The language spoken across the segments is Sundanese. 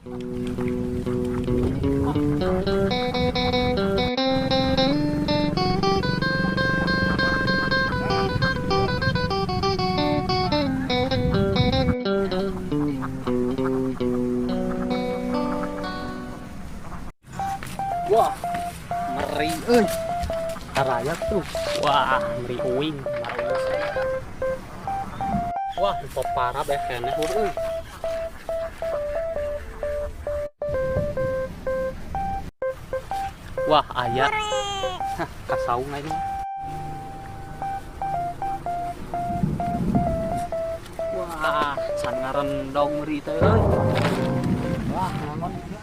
Wah, meri euy. Araya tuh. Wah, meri uing. Wah, lupa parah beh keneh euy. Wah, aya. Hah, kasaung aing. Wah, can ngarendong meri teh euy. Wah, naon ieu?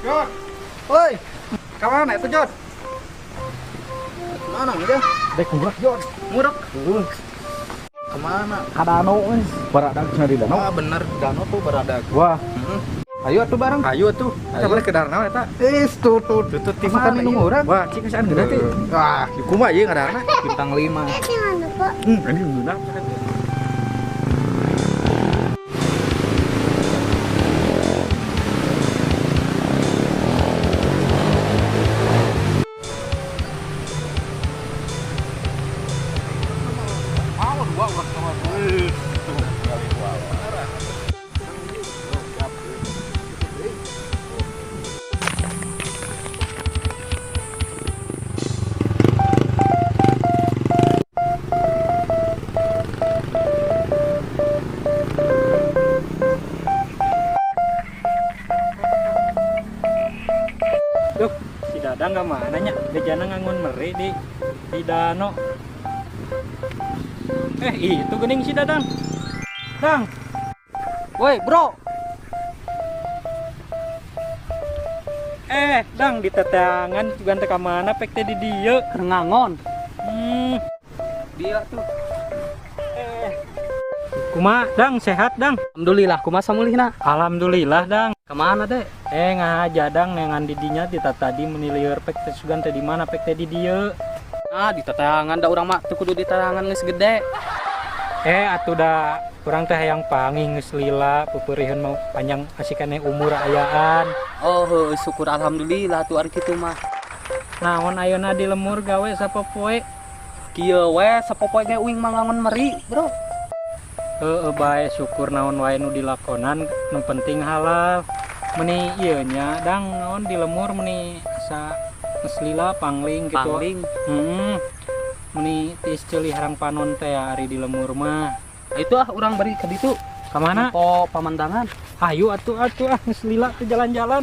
Jod, woi, kemana itu Jod? Mana aja? Dek ngurek Jod, Ngurek. Kemana? Ka danau euy, baradag cenah di danau. Ah bener, danau tuh baradag. Wah, Ayo atuh bareng. ayo tuh. Eta boleh ke danau eta. Eh, tutut. Tutut Ti makan minum urang. Wah, cik geus geuna teh. Wah, kumaha ieu ngadarna? Bintang 5. Ini ngeunah. Duh, si Dadang nggak mana nya? Bejana ngangun meri di danau. Itu gening si Dadang. Dang. Woi, bro. Dang di tetangan juga teh ka mana pek teh di dieu. Keur ngangon. Dia tuh. Kumaha, Dang? Sehat, Dang? Alhamdulillah, kumaha samulihna? Alhamdulillah, Dang. Kemana, Dek? Ngahaja Dang neangan di dinya di tadi menilieur pek teh sugan teh di mana pek teh di dieu. Ah, di tetangan da urang mah teu kudu di tetangan geus gede. Atuh da urang teh hayang panggih geus lila peupeuriheun mau panjang asikane umur ayaan. Oh, heuh, syukur alhamdulillah tuh ari kitu mah. Naon ayeuna di lemur gawe sapopoe? Kieu we sapopoe ge uing mah ngangon meri, Bro. Heueuh bae syukur naon wae nu dilakonan nu penting halal. Meni ieu nya Dang naon di lemur meni asa geus lila pangling gitu. Pangling. Heeh. Meni tiis ceuli harang panon teh ari di lemur mah. Itu ah urang bari ka ditu. Ka mana? Po pamandangan. Ayo atuh atuh ah geus lila teh jalan-jalan.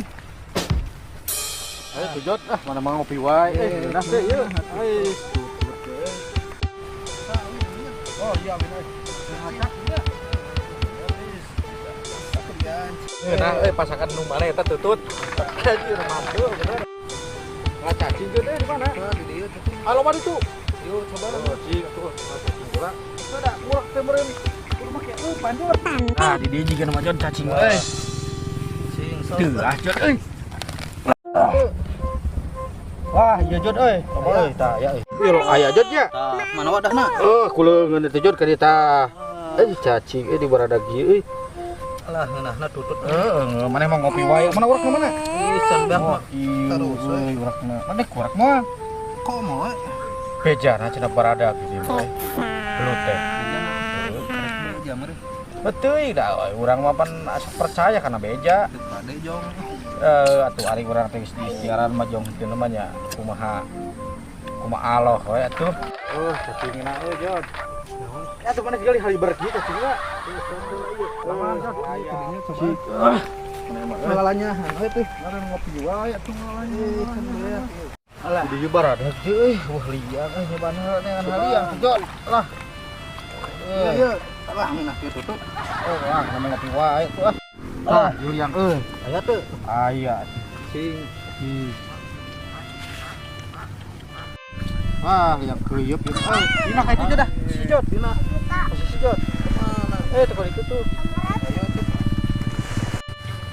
Ayo tuh Jod, ah mana mau ngopi wae. Ngeunah teh ieu. Oh iya bener. Nah, pasangan nu mana eta tutut. Anjir mantul bener. Ngacacing teh di mana? Di dieu tuh. Ah, loba ditu. Yuk, coba. Oh, cing atuh ngacacing heula. Ada ngurek teh meureun. Kudu make euy panjur. Ah, di dieu jiga nama Jod cacing euy. Cing, sok. Teu ah Jod euy. Wah, ieu Jod euy. Loba euy tah aya euy. Ieu lo aya Jod nya. Tah, mana wadahna? Kuleungeun teh Jod ka dieu tah. Cacing euy di baradag ieu euy. Alah, ngeunahna tutut. Heeh, maneh mah ngopi wae. Mana urang mana? Ih, can beak mah. Terus euy urang mah. Maneh kurak mah. Kok mau we? Bejana cenah baradag ieu mah. Belut teh. Beja meureun. Betul dah, urang mah pan asa percaya kana beja. Teu pade jong. Atuh ari urang teh geus diistiaran mah jong teu mah nya kumaha kumaha aloh we atuh. Oh, cacingna euy Jod. Ya tuh mana sekali hari berki cacingna. Lalanya, anu teh. Mana ngopi wae atuh lalanya. Alah. Di dieu baradag euy, wah liang euy nyoban heula teh liang Jod. Lah. Iya, alah ngeunah kieu tutup. Oh, wah, nama ngopi wae tuh ah. Ah, liang euy. Aya teu? Aya. Cing. Wah, liang keuyeup ieu. Euy, dina ka itu dah. Si Jod, Dina. Masih si Jod. Kemana? Tuh itu tuh. Ayo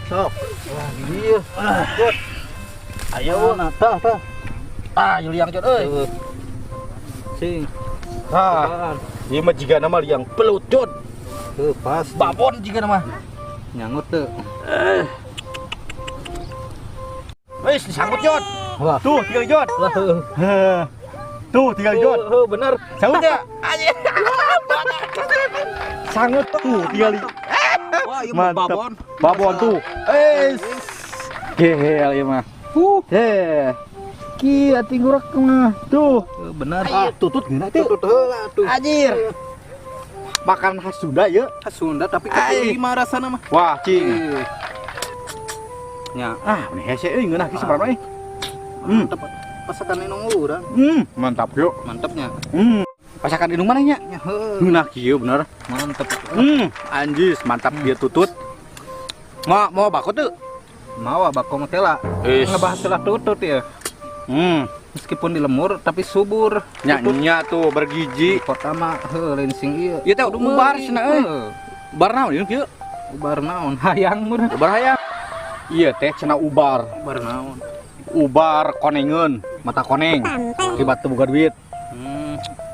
Sok. Wah, iya. Jod. Ayo, nah, tah, tah. Ah, ieu liang Jod euy. Sing. Ah, ieu mah jigana mah liang belut Jod. Heuh, pas. Babon jigana mah. Nyangut teu. Wis disangkut Jod. Wah. Tuh, tinggal Jod. Lah, heuh. Tuh, tinggal Jod. Heuh, bener. Sanggup ya? Sanggup tuh tinggal. Wah, ieu mah Mantap. babon. Babon tuh. Eh. Gehel ieu mah. Eh. Ki ati ngurak mah. Tuh. Heuh, bener. Ah, tutut geuna teh. Tutut heula tuh. Anjir. Makan khas Sunda ya. Khas Sunda tapi Ai. kaki lima rasana mah. Wah, cing. Nya. Ah, meni hese euy ngeunah ki sabarna euy. Mantep. Pasakan indung urang. Mantap yuk. Mantapnya. Pasakan indung mana nya? Nya heuh. Ngeunah kieu bener. Mantep. Anjis, mantap dia tutut. Mau mau bako tuh? Mawa bako mah teh. Ngebahas telah tutut ya. Meskipun di lemur tapi subur. Nya nya tuh bergizi. Di kota mah heuh lain sing ieu. Ieu teh ubar cenah euy. Heuh. Ubar naon ieu kieu? Ubar naon? Hayang mun. Ubar hayang. Iya teh cenah ubar. Ubar naon? Ubar konengeun, mata koneng. Akibat teu boga duit.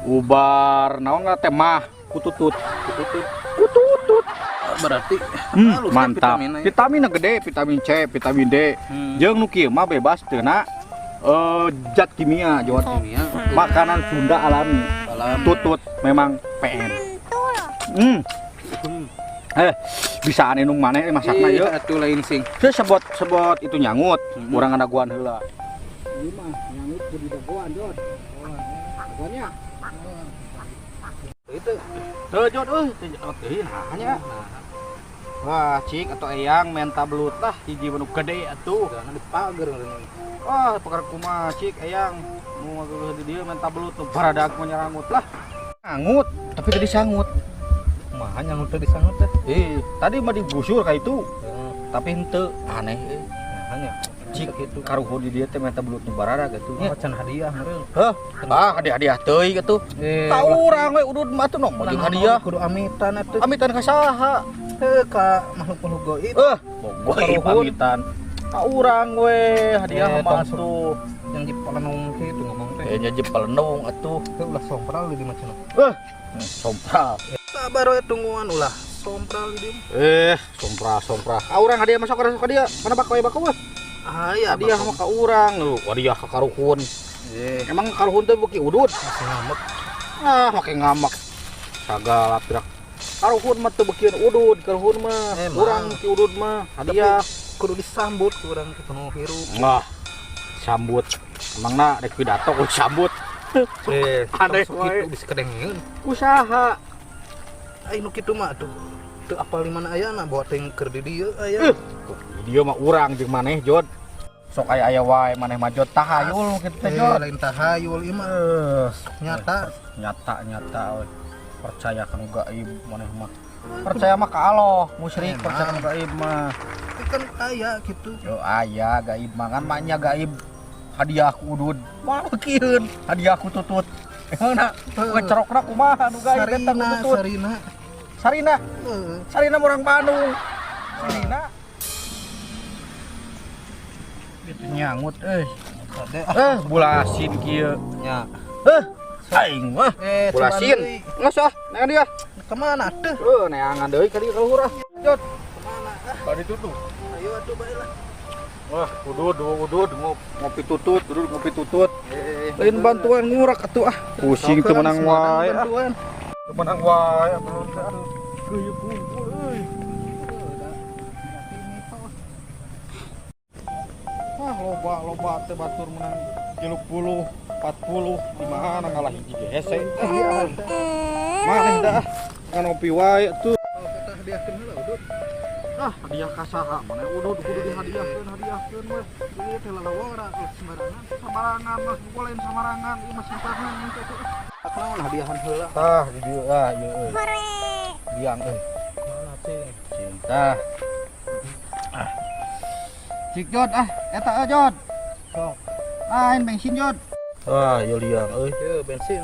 Ubar naon teh mah kututut. Kututut. Kututut. Berarti halus kan Mantap. vitaminnya. Vitaminnya gede, vitamin C, vitamin D. Jeung nu kieu mah bebas teu na zat kimia, Jod. Kimia. Makanan Sunda alami. Alami. Tutut memang PN. Bisa indung maneh masakna Iya, ieu. atuh lain sing. Terus sebot itu nyangut, urang ngadaguan heula. Ieu mah nyangut kudu dagoan, Jod. Dagoannya. Itu. Teu Jod euy, teu euy nah nya. Wah, cik atau eyang menta belut lah hiji menu gede atuh. Jangan dipager ini. Wah, perkara kumaha cik eyang nu ngageugeuh di dieu menta belut nu baradag menyerangut lah. Ngangut, tapi tadi sangut. Kumaha nyangut teh disangut teh? Tadi mah digusur ka itu. Tapi henteu aneh euy. Nah, nya. Cik karuhun di dieu teh menta belut nu baradag atuh nya. Oh, can hadiah meureun. Heuh, ah hadiah-hadiah teuing atuh. Eh, Ka urang we udud mah atuh nomor jeung hadiah. Kudu amitan atuh. Amitan ka saha? Heuh, ka makhluk-makhluk gaib. Bogoh Karuhun. amitan. Ka urang we hadiah mah atuh. Yang di pelenung kitu ngomong teh. Nya jepelenung atuh. Heuh, ulah sompral di macam. Sompral. Sabar we tungguan ulah sompral di dieu. Sompral sompral. Ka urang hadiah masuk ka dia. Mana bako we bako we? Ah, iya Hadiah mah ka urang lu. Hadiah ka karuhun. Emang karuhun teh beuki udud? Masih ngamek. Ah, make ngamek. Sagala pirak. Karuhun mah teu beukieun udud, karuhun mah. Urang beuki udud mah hadiah. Kudu disambut ku urang teh penuh hirup. Wah, sambut. Emangna rek pidato kudu sambut. Aneh Sok wae. kitu bisa kedengeun. Usaha. Ai nu kitu mah atuh. Teu apal di mana ayana bawa teh keur di dieu aya. Di dieu mah urang jeung maneh, Jod. Sok aya-aya wae maneh mah Jod tahayul kitu teh, Jod. Lain tahayul ieu mah nyata. Nyata-nyata we. Percaya kanu gaib maneh mah. Percaya mah ka Allah, musyrik percaya kanu gaib mah. Tapi kan aya kitu. Yo aya gaib mah kan maknya gaib hadiah ku udud. Mah beukieun hadiah ku tutut. Emangna ngecerokna kumaha nu gaib eta ku Sarina, tutut. Sarina. Sarina. Heeh. Sarina urang Bandung. Sarina. Itu nyangut euy. Bulasin kieu. Nya. Aing mah. Bulasin. Geus ah, neangan dia. Kemana tuh? Heuh, neangan deui ka dieu ka luhur ah. Jod. Kemana? Ah, Tadi tutup. ayo atuh bae lah. Wah, udud, udud, ngopi tutut, udud ngopi tutut. Lain bantuan ngurak atuh ah. Pusing teu menang wae ah. Bantuan. Teu menang wae belum teh. Geuyeuk kumpul euy. Ah, loba teh batur menang 30, 40, di mana ngalah hiji ge hese. Maneh dah ngopi wae atuh. Kita hadiahkeun heula udud. Ah, hadiah ka saha? Maneh udud kudu dihadiahkeun, hadiahkeun we. Ieu teh lalawara sembarangan. Samarangan mah lain samarangan, ieu mah simpangan teh tuh. Naon hadiahan heula? Tah, di dieu ah ieu euy. Biang euy. Mana cing? Cinta. Ah. Cik Jod ah, eta ah Jod. Sok. Ah, ini bensin Jod. Ah, ieu liang euy. Ieu bensin.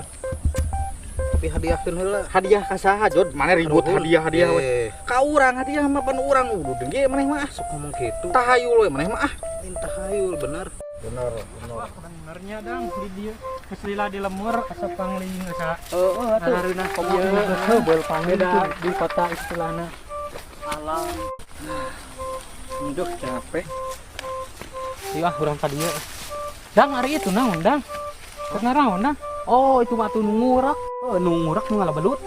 Kopi hadiahkeun heula. Hadiah ka saha, Jod? Mana ribut hadiah-hadiah we. Ka urang hadiah mah pan urang udah dengge maneh mah. Sok ngomong kitu. Tahayul we maneh mah ah. Tahayul bener. Bener, bener. Benernya dang di dieu. Geus lila di lemur asa pangling asa. Heeh atuh. Ngareunah komo geus beda di kota istilahna. Alam. Duh, capek. Iya, urang ka dieu. Dang ari itu naon, Dang? Keur naraon, Dang? Oh, itu mah atuh nu ngurak. Oh, nu ngurak nu ngalabelut.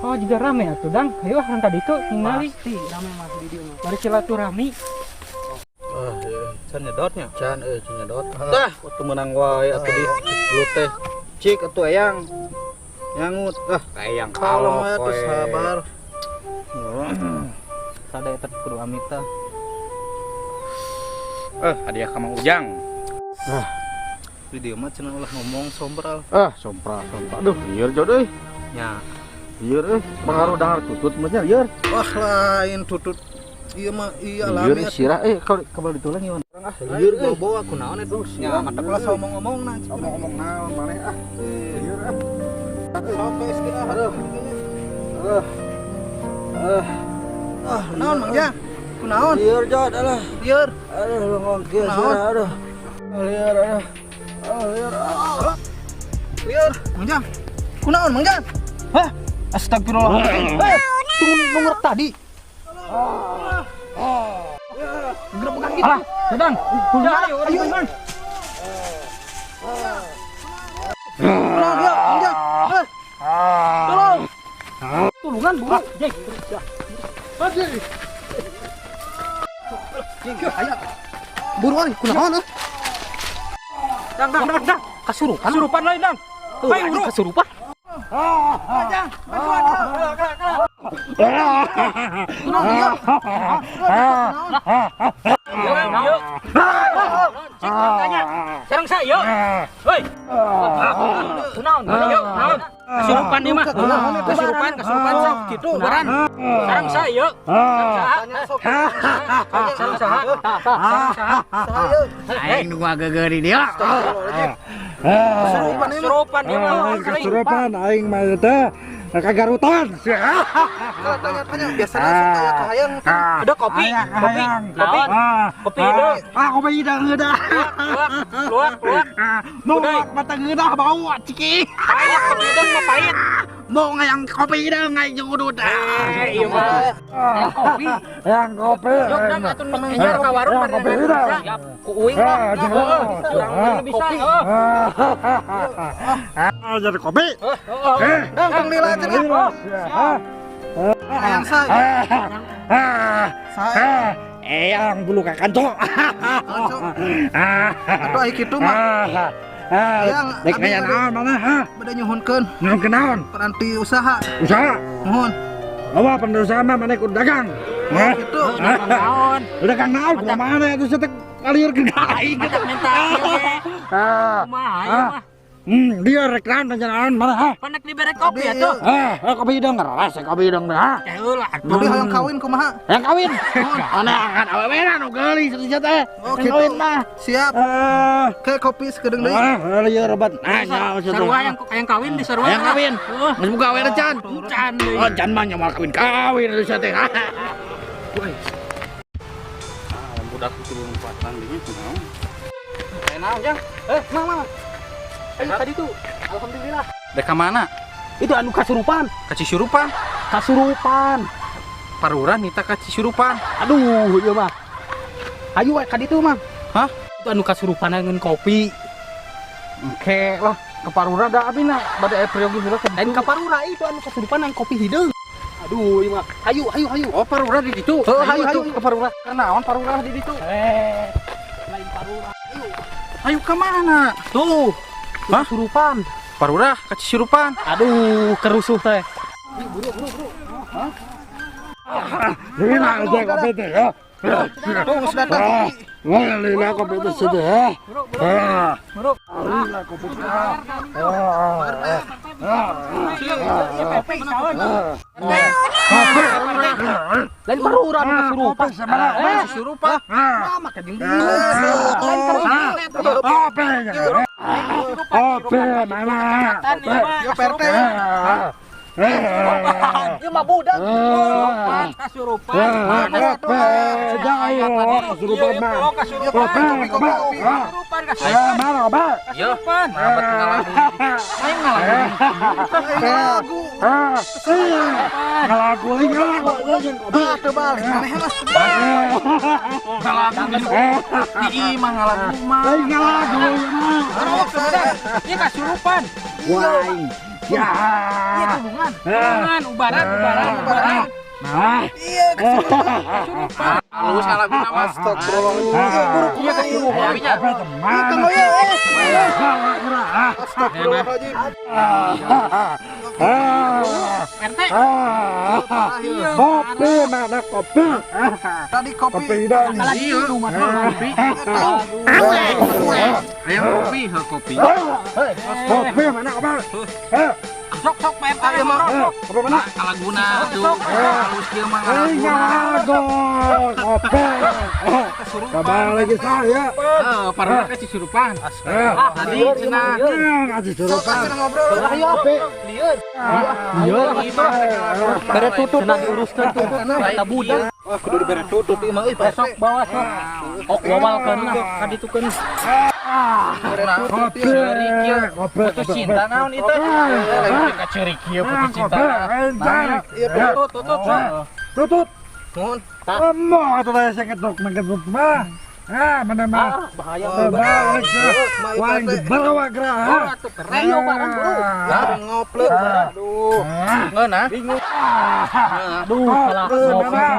Oh, juga rame atuh, Dang. Ayo urang ka ditu ningali. Pasti rame mah di dieu mah. Mari silaturahmi. Ah, can nyedotnya. Can euy, can nyedot. Tah, atuh meunang wae atuh di belut teh. Cik atuh eyang. Nyangut. Ah, Eyang kalem we atuh sabar. Sada eta kudu amita. Hadiah ka Mang Ujang. Di dieu mah cenah ulah ngomong sombral. Ah, sompral, sompral. Aduh, lieur Jod euy. Nya. Lieur euy, pengaruh dahar tutut mah nya lieur. Wah, lain tutut. Iya mah iya Lieur lami. sirah euy, kalau kebal ditulang ieu. Ah, lieur euy. Bawa kunaon eta? Nya mata ulah ngomong-ngomong na. Ngomong-ngomong naon maneh ah. Lieur ah. Sok geus kita. Aduh. Aduh. Ah, Ah, naon Mang Jang? Kunaon? lieur Jod alah. Lieur. Aduh, ngomong kieu Kunaon? sirah aduh. Lieur aduh. Ah, lieur. Ah. Lieur, Mang Jang. Kunaon Mang Jang? Hah? Astagfirullahaladzim. Eh, tunggu nomor tadi. Gerebekan gitu. Alah, Dang. Tulungan, ayo. Kunaon dia, Mang Jang? Eh, tolong. Tulungan buru. Jek. Ayo. Buru euy, kunaon euy? Dang, dang, dang, dang. Kasurupan. Kasurupan lain, Dang. Tuh, Ayo, anjing buru. kasurupan. Jang, bantuan. Kunaon dia? Yuk, yuk. Cik, tanya. Sareng saya, yuk. Hoi. Kunaon? Yuk, naon? Kasurupan ieu mah. Kunaon eta? Kasurupan, kasurupan sok Kitu. Baran. Sareng saya, yuk. Sareng saha? Tanya sok. Sareng saha? Sareng saha? Saya. Aing nu ngagegeuri dia. Astagfirullahaladzim. Kesurupan ieu mah. Kasurupan ieu mah. Kesurupan aing mah teh kagarutan. Kalau tanya-tanya biasanya sok aya kahayang. Udah kopi, kopi, kopi, kopi hideung. Ah, kopi hideung heudah. Luak, luak, luak. Mau mata ngeunah bau ciki. Pahit, kopi hideung mah pahit. Mau ngayang kopi hideung aing jeung udut. Eh, iya mah. Yang kopi. Yang kopi. Jok dang atuh anyar ka warung Yang kopi hideung. Siap. Ku uing lah. Urang mah bisa. Heeh. Ah, jadi kopi. Heeh. Dang tong lila cenah. Hayang saya. Saya. Eyang bulu kakanco. Langsung. Atuh ai kitu mah. Eyang, Rek abdi ngaya naon mana ha? Bade nyuhunkeun Nyuhun kenaon? peranti usaha. Usaha. Nuhun. Awa penusaha mah maneh kudu dagang. Oh, gitu. Naon? Dagang naon kumaha maneh atuh teh ngaliurkeun ka aing. Matak minta ieu ge. Kumaha ieu mah? Dia rek naon naon mana ha? Panek dibere kopi atuh. Ah, kopi hidung ngeras kopi hidung ha. Teh heula atuh. Abdi hayang kawin kumaha? Yang kawin. Aneh akan awewe nu geulis sia teh. Oh, Yang gitu. kawin mah. Siap. Ah, Kayak kopi sekedeng deui. ah, lieur obat. Nah, nya Sarua yang yang kawin di sarua. Yang kawin. Heeh. Geus buka awewe can. Can deui. Oh, can mah nya moal kawin-kawin sia teh. Ah, budak itu lompatan dinya kunaon? Eh, naon, Jang? Eh, mang, mang. Ayo tadi tuh. Alhamdulillah. Dek ka mana? Itu anu kasurupan. Ka Cisurupan. Kasurupan. Parura nita ka Cisurupan. Aduh, ieu mah. Ayo we ka ditu, Mang. Hah? Itu anu kasurupan ngeun kopi. Engke lah ke Parura da abi na bade aya peryogi heula ka Lain ditu. ka Parura itu anu kasurupan yang kopi hideung. Aduh, ieu mah. Ayo, ayo, ayo. Oh, Parura di ditu. Heuh, Ayo ayo, atuh ayo. ke Parura. Kunaon Parura di ditu? Eh, lain Parura. Ayo. Ayo ka mana? Tuh. Hah? Kasurupan. Parura ka Cisurupan. Aduh, kerusuh teh. Lila aja kopi teh ya. Tuh geus datang kopi. Wah, lila kopi teh sudah ya. Bro. Lila kopi teh. Kopi saon. Lain Parura anu kasurupan. Eh, Cisurupan. Ah, make jeung Kopi. Kopi mana? Tan ieu mah. Yo PRT. Ieu mah budak. Kasurupan. Kasurupan mah. Kasurupan. Kasurupan kasurupan. Iya, merabat ngalagu. Aing ngalagu. Lagu. Ngalagu ngalagu. Ah, teu balik maneh mah. Ngalagu di imah ngalagu mah. Ngalagu. Ieu kasurupan. Wah. Ya. Ieu tulungan. Tulungan ubaran ubaran ubaran. Nah. Iya, kesurupan. Kasurupan. Halus ngalagu nama. Astagfirullahaladzim. Iya, guru kumaha ieu? Kopinya. Ieu teu ngoyo eh. Astagfirullahaladzim. RT. Kopi mana kopi? Tadi kopi. Kopi dong. Lagi rumah kopi. Ayam kopi, heuh kopi. Kopi mana kopi? Sok sok Pak RT mah. Kopi mana? Ngalaguna tuh. Halus kieu mah ngalaguna. Kopi. Kabar lagi saya. Heeh, parah kasurupan. Tadi cenah. Ngasih Sok surupan. cenah ngobrol. Ayo kopi. Lieur. Iya. Bere tutut diuruskeun tuh. Eta budak. Wah, kudu dibere tutut ieu mah euy, Pak RT. Sok bawa sok. Ok wawalkeun lah kaditukeun. Kopi. Kopi. Putus cinta naon itu? Lagi kaceurik kieu putus cinta. Iya, Tutut, tutut. Tutut. Nuhun. Emoh atuh teh saya ketok mangketut mah. Ah, mana mah. Bahaya. Balik Wah, dibawa gerah. Atuh keren barang bro. Ah, ngoplek. Aduh. Ngeunah. Bingung. Aduh, kalah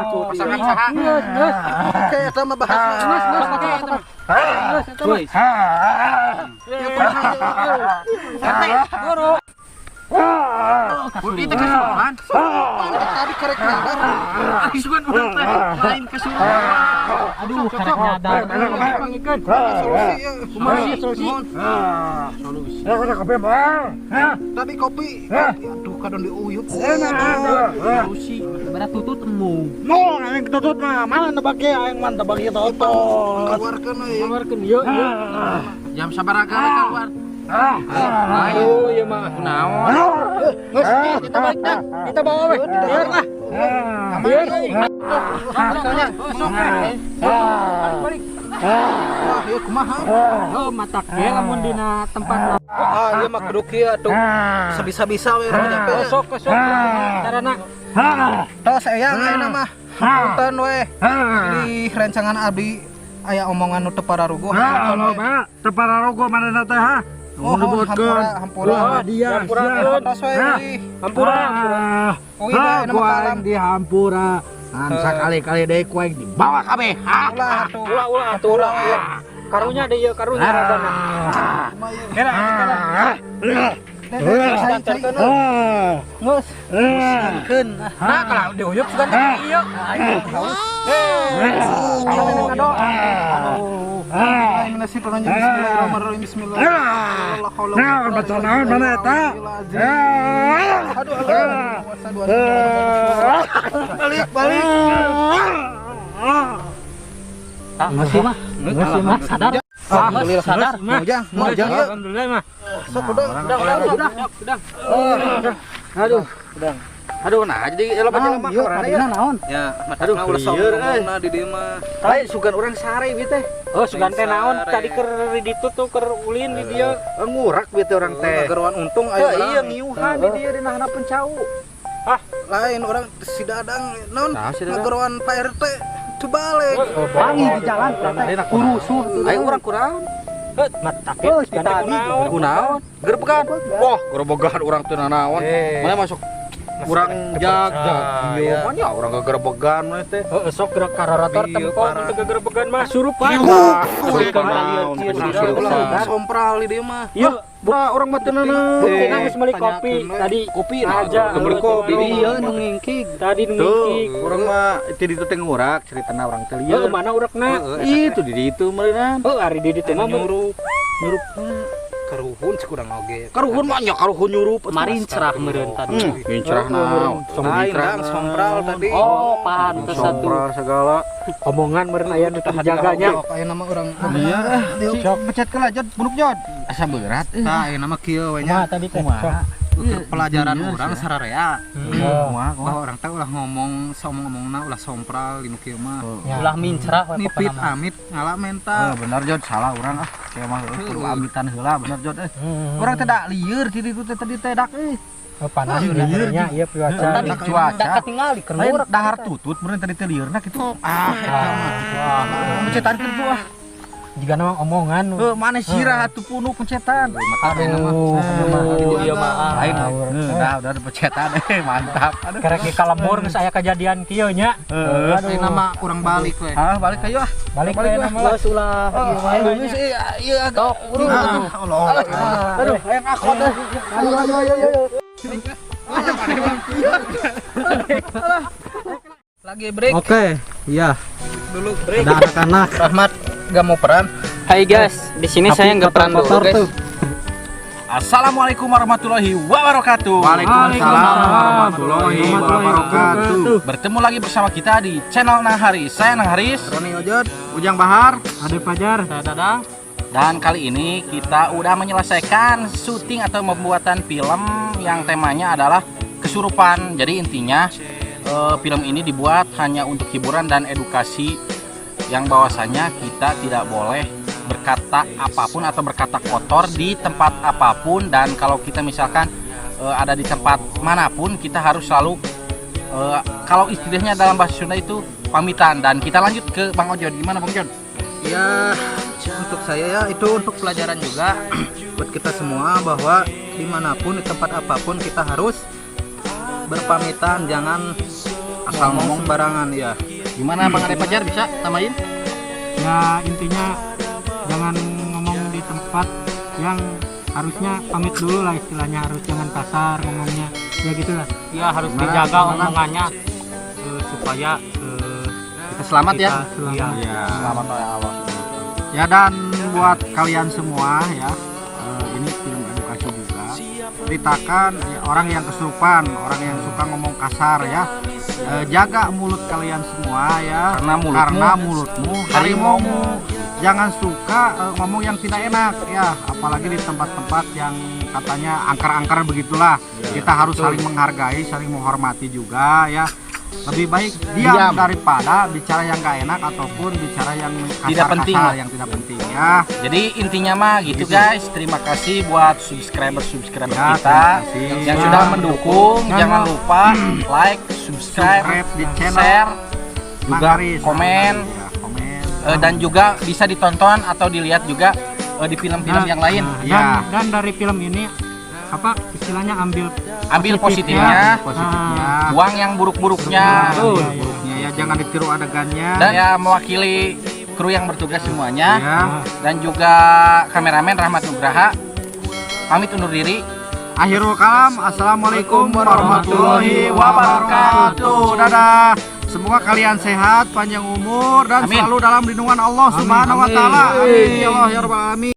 ngopi. Pasangan saha? Geus, geus. Oke, eta mah bahasna. Geus, geus oke eta mah. Geus eta mah. Ieu kumaha ieu? RT, guru. Budi teh kasurupan. Tadi karek nyadar. Ari sugan urang teh lain kasurupan. Aduh, karek nyadar. Pangikeun. Solusi ieu. Kumaha sih solusi? Solusi. Kopi mah. Tadi kopi. Aduh, kadon diuyup. Solusi. Berat tutut emu. Mau aing tutut mah, mana tebak aing mah tebak tutut. Keluarkeun euy. Keluarkeun ieu ieu. Jam sabaraha we keluar? Aduh, ieu mah. Kunaon? Geus, kita balik dah. Kita bawa we. Biar lah. Biar. Sok, balik. Wah, ieu kumaha? Oh, matak ge lamun dina tempat Ah, ieu mah kudu kieu atuh. Sabisa-bisa we urang nyampe. sok sok carana. Tos eyang ayeuna mah. Punten we. Di rencangan abdi aya omongan nu teu pararuguh. Halo, Pak. Teu pararuguh manehna teh ha? Oh, hampura, hampura. Wah, dia. Tos we euy. Hampura. Oh, iya, ayeuna mah kalam. Di hampura. Ngan sakali-kali deui ku aing dibawa kabeh. Ulah atuh. Ulah ulah atuh ulah. Karunya deui ieu karunya radana. Kumaha ieu? Kira kira. Cai, cai. Geus. Keun. Nah, kalau diuyup sugan teh ieu. Bismillahirrahmanirrahim. Bismillahirrahmanirrahim. Nah, baca naon mana eta? Aduh, aduh. Balik, balik. Ah, masih mah. Masih mah sadar. Alhamdulillah sadar mah. Mojang, mojang ya. Alhamdulillah mah. Sok udah. Udah, udah, udah. Aduh. Aduh, nah jadi loba jelema Ieu kabarna tadina naon? Ya, Aduh, matakna ulah sok lieur, euy. ngomongna di dieu mah. Lain sugan urang sare ieu teh. Oh, sugan teh naon tadi keur di ditu tuh keur ulin di dieu. Ngurak ieu teh urang teh. Ngageroan untung Heuh, aya iya ngiuhan di dieu dina handapeun cau. Lain orang si Dadang naon Nah, si Dadang. ngageroan Pak RT teu balik. Wangi di jalan teh. Kurusuh tuh. Ayo urang kurang. Matak ge sugan teh kunaon. Kunaon? Gerbegan. Wah, gerbegan urang teu nanaon. Mana masuk urang jag jag ieu mah nya urang gegerbegan mah teh. Heeh, sok gerak kararator Iya, tempo parah. teu gegerbegan mah. Surupan. Ulah sompral di dieu mah. Iya, Nah, urang mah teu nanaon. buktina geus meuli kopi tadi. Kopi aja. Meuli kopi. Iya nu ngingkig. Tadi nu Tuh, ngingkig. urang mah ti ditu teh ngurak ceritana urang teh Heuh, lieur. mana urekna? Itu di ditu meureunna. Heuh, ari di ditu mah Nyurup Nyurup. karuhun cek urang oge. Karuhun mah nya karuhun nyurup. Marincerah meureun tadi. Ngincerah naon. Lain dang sompral tadi. Oh, pantes atuh. Sompral segala. omongan meureun aya nu teu dijaganya. Sok aya nama urang. Iya. Sok pencet ke lah jod, bunuk jod. Asa berat. Tah aya nama kieu we nya. Kumaha tadi teh? Sok. Pelajaran urang sararea Kumaha kumaha. Bahwa urang teh ulah ngomong saomong-omongna, ulah sompral di nu kieu mah. Ya. Ulah mincrah we Nipit pokona mah. amit ngala menta. Oh, bener Jod, salah urang ah. Kayak mah kudu amitan heula, bener Jod eh. Urang teh da lieur ti ditu teh tadi teh dak euy. Oh, panas nya ieu cuaca. Tadi cuaca. Da katingali keur Lain murah. dahar tutut meureun tadi teh lieurna kitu. Ah, eta mah. Pencetan kitu ah. Jika nama omongan. Heuh, mana sirah atuh punuk pencetan. Aduh, Aduh, iya mah. Ah. Lain nah udah ada pencetan eh mantap. Aduh. Kerek di kalembur geus aya kejadian kieu nya. Heeh. Ayeuna mah urang balik we. Ah, balik ayo ah. Balik we nama lah. Geus ulah ieu wae. Geus ieu agak Tok, urung atuh. Allah. Aduh, hayang akot eh. Ayo ayo ayo ayo. Lagi break. Oke, iya. Dulu break. Ada anak-anak. Rahmat gak mau peran. Hai guys, di sini saya nggak peran dulu Kotor guys. tuh. Assalamualaikum warahmatullahi wabarakatuh. Waalaikumsalam warahmatullahi wabarakatuh. Bertemu lagi bersama kita di channel Nang Haris. Saya Nang Haris. Roni Ojod, Ujang Bahar. Ada Pajar. Saya Dadang. Dan kali ini kita udah menyelesaikan syuting atau pembuatan film yang temanya adalah kesurupan. Jadi intinya film ini dibuat hanya untuk hiburan dan edukasi yang bahwasanya kita tidak boleh berkata apapun atau berkata kotor di tempat apapun, dan kalau kita misalkan ada di tempat manapun kita harus selalu kalau istilahnya dalam bahasa Sunda itu pamitan. Dan kita lanjut ke Bang Ojon. Gimana Bang Ojon? Ya, untuk saya ya itu untuk pelajaran juga buat kita semua bahwa dimanapun di tempat apapun kita harus berpamitan, jangan asal ngomong sembarangan ya. Gimana Bang Ade Pajar, bisa tambahin? Ya intinya jangan ngomong di tempat yang harusnya pamit dulu lah istilahnya, harus jangan kasar ngomongnya ya gitulah. Ya harus Gimana? dijaga Gimana? omongannya supaya Kita selamat ya. kita Selamat. Iya. Selamat oleh Allah. Ya dan buat kalian semua ya, ini film edukasi juga. Ceritakan ya, orang yang kesurupan, orang yang suka ngomong kasar ya. Jaga mulut kalian semua ya. Karena mulutmu Karena mulutmu harimaumu. Jangan suka ngomong yang tidak enak ya, apalagi di tempat-tempat yang katanya angker-angker begitulah. Kita harus saling menghargai, saling menghormati juga ya. Lebih baik diam, Diam. Daripada bicara yang gak enak ataupun bicara yang kasar-kasar Tidak penting. Yang tidak penting ya. Jadi intinya mah gitu guys. Terima kasih buat subscriber-subscriber Ya, kita terima kasih. yang sudah mendukung. Dan- Jangan lupa like, subscribe, Subscribe di channel share, juga Mang Haris. komen. Ya, komen. Dan juga bisa ditonton atau dilihat juga di film-film Nah, yang lain. nah, Ya. dan dari film ini apa istilahnya ambil Ambil positifnya, Positifnya. buang yang buruk-buruknya. Betul. Iya, iya. Buruknya ya jangan ditiru adegannya. Dan ya mewakili kru yang bertugas semuanya ya. Dan juga kameramen Rahmat Nugraha pamit undur diri. Akhirul kalam, assalamualaikum warahmatullahi wabarakatuh. Dadah. Semoga kalian sehat, panjang umur dan Amin. selalu dalam lindungan Allah Subhanahu wa taala. Amin ya Allah ya rabbal alamin.